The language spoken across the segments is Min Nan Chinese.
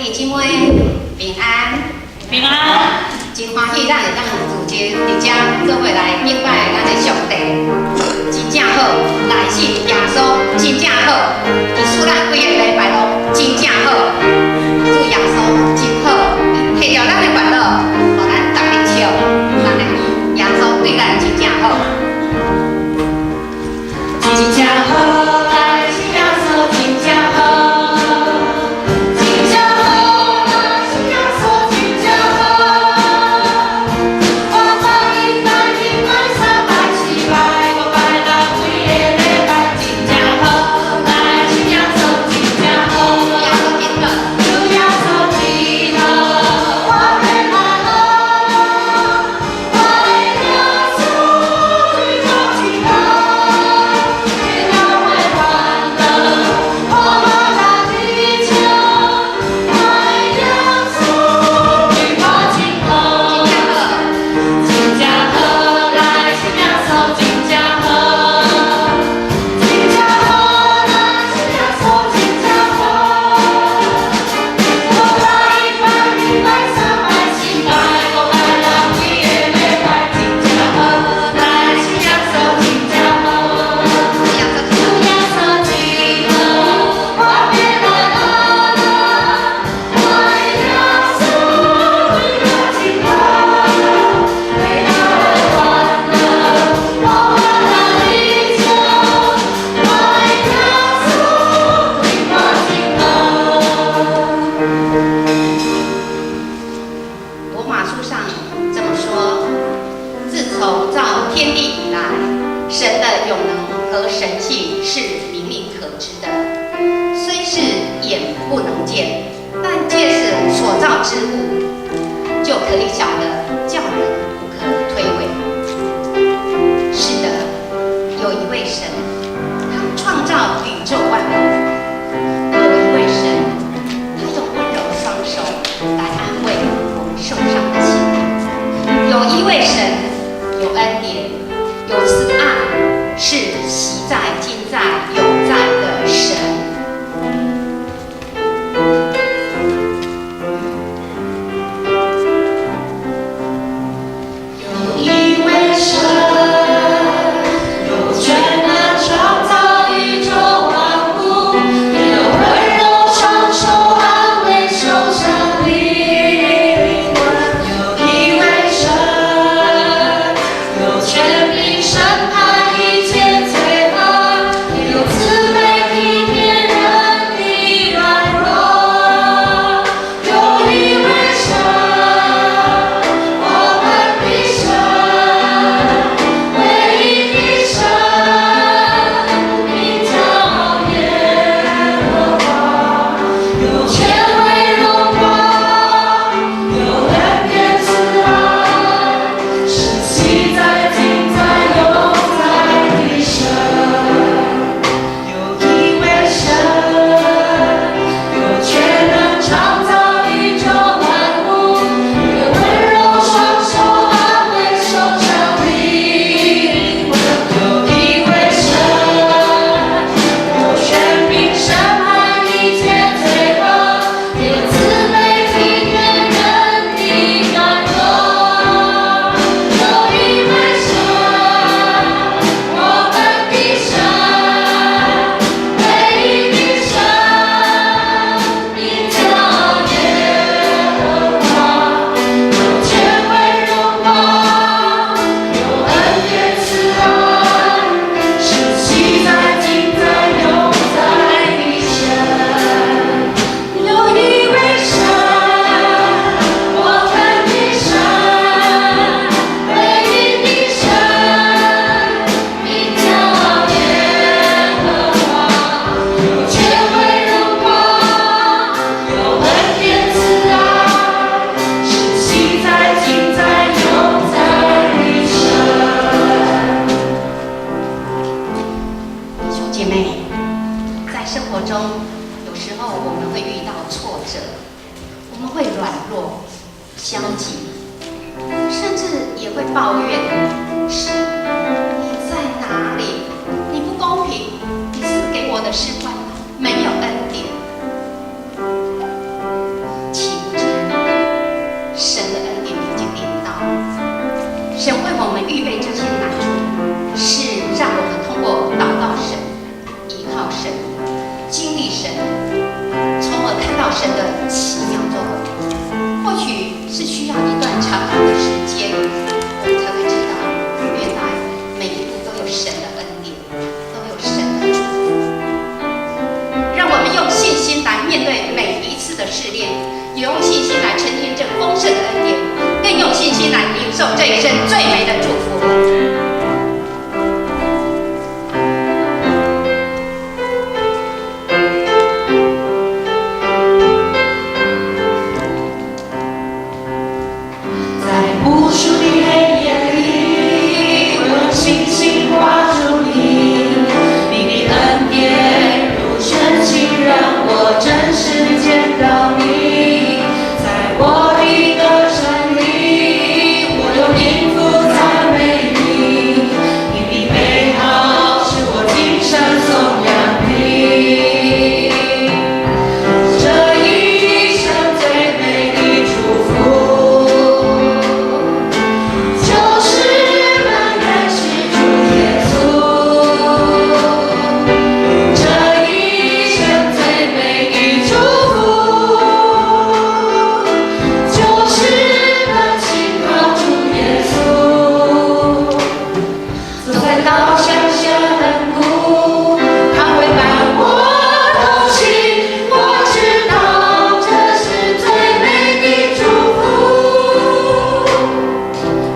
弟姊妹平安，平安。真歡喜，咱會當聚集佇遮做伙來敬拜咱的上帝，真正好。來信耶穌真正好，伊賜咱規个禮拜攏真正好。主耶穌真好，伊提著咱的煩惱，予咱逐日笑。咱的耶穌對咱真正好。真正好，來信耶穌真正好。真正好，來信耶穌真正好。我拜一拜二拜三拜四拜五拜六規个禮拜真正好，來信耶穌真正好。耶穌真好，主耶穌真好，我欲來學，我的耶穌對我真好，提了我的煩惱，予我逐日笑，我的耶穌對我真好。真正好。真正好，來信耶穌真正好。真正好，來信耶穌真正好。我拜一拜二拜三拜四拜五拜六規个禮拜真正好，來信耶穌真正好。耶穌主耶穌真好，我欲來學，我的耶穌對我真好，提了我的煩惱，予我逐日笑，我的耶穌對我真好。羅馬書上這麼說：自從造天地以來，神的永能和神性是明明可知的，雖是眼不能見，但借着所造之物，就可以曉得，叫人無可推諉。是的，有一位神，他創造宇宙萬物；有一位神，他用溫柔雙手來安慰我們受傷的心靈。有一位神，有恩典，有慈愛，是昔在、今在、永在的神。有一位神，有權能創造宇宙萬物，也有溫柔雙手安慰受傷靈魂。有一位神，有權柄審判一切罪惡，有慈悲體貼人的軟弱。有一位神，我們的神，唯一的神，名叫耶和華，有權威榮光，有恩典慈愛，是昔在、今在、永在的神。有一位神，有權能創造宇宙萬物，有溫柔雙手安慰受傷靈魂。有一位神，有權柄審判一切罪惡，有慈悲體貼人的軟弱。有一位神，我們的神，唯一的神，名叫耶和華，有權威榮光，有恩典慈愛，是昔在、今在、永在的神。有一位神，我們的神，唯一的神，名叫耶和華，有權威榮光，有恩典慈愛，是昔在、今在、永在的神。弟兄姐妹，在生活中，有時候我們會遇到挫折，我們會軟弱、消極，甚至也會抱怨：神，你在哪裡？你不公平，你賜給我的是患難，沒有恩典。神的奇妙作為。或許是需要一段長長的時間，我們才會知道，原來每一步都有神的恩典，都有神的祝福。讓我們用信心來面對每一次的試煉，也用信心來承接這豐盛的恩典，更用信心來領受這一生最美的祝福。在無數的黑夜裡，我用信心掛住你，你的恩典如晨星，讓我真實地見到你。在我的歌聲裡，我用音符讚美你，你的美好是我今生頌揚的。這一生最美的祝福，就是能認識主耶穌。這一生最美的祝福，就是能親靠主耶穌。走在高山深谷，他會伴我同行，我知道這是最美的祝福。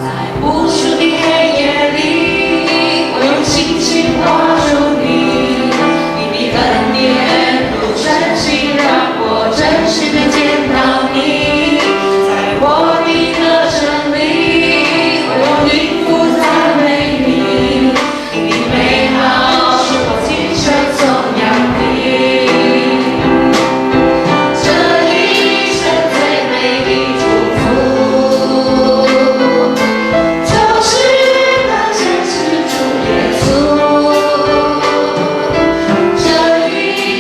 在無數的黑夜裡，我用信心掛住你，你的恩典如晨星，讓我真實地見到你。在我的歌聲裡，我用音符讚美你，你的美好是我今生頌揚的。這一生最美的祝福，就是能認識主耶穌。這一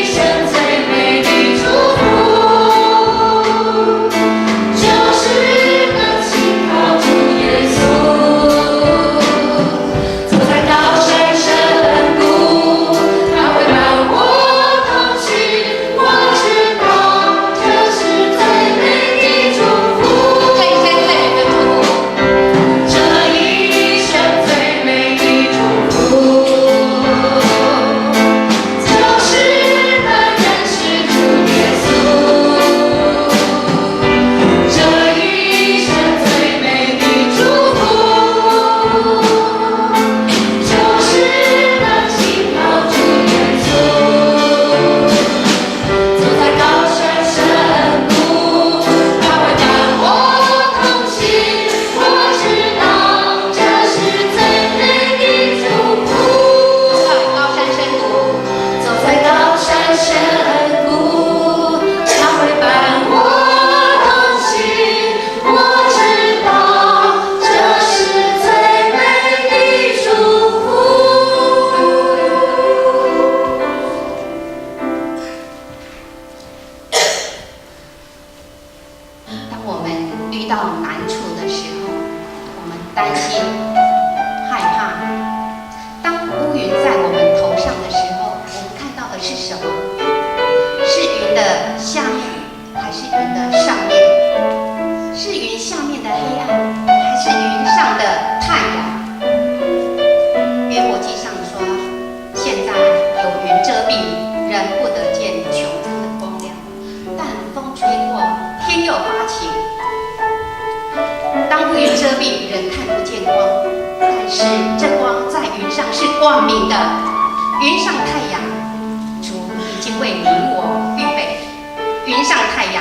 生最美的祝福，就是能親靠主耶穌。走在高山深谷，他會伴我同行，我知道這是最美的祝福。這一生最美的祝福，這一生最美的祝福，就是能認識主耶穌。這一生最美的祝福，就是能親靠主耶穌。走在高山深谷，他會伴我同行，我知道這是最美的祝福。在高山深谷，走在高山深谷，他會伴我同行，我知道這是最美的祝福。當我們遇到難處的時候，我們擔心、害怕。當烏雲在我們頭上的時候，我們看到的是什麼？是雲的下面，還是雲的上面？是雲下面的黑暗，還是雲上的太陽？約伯記上說：現在有雲遮蔽，人不得見穹蒼的光亮。但風吹過，天又發晴。當烏雲遮蔽，人看不見光，但是這光在雲上是光明的。雲上太陽，主已經為你我預備。雲上太陽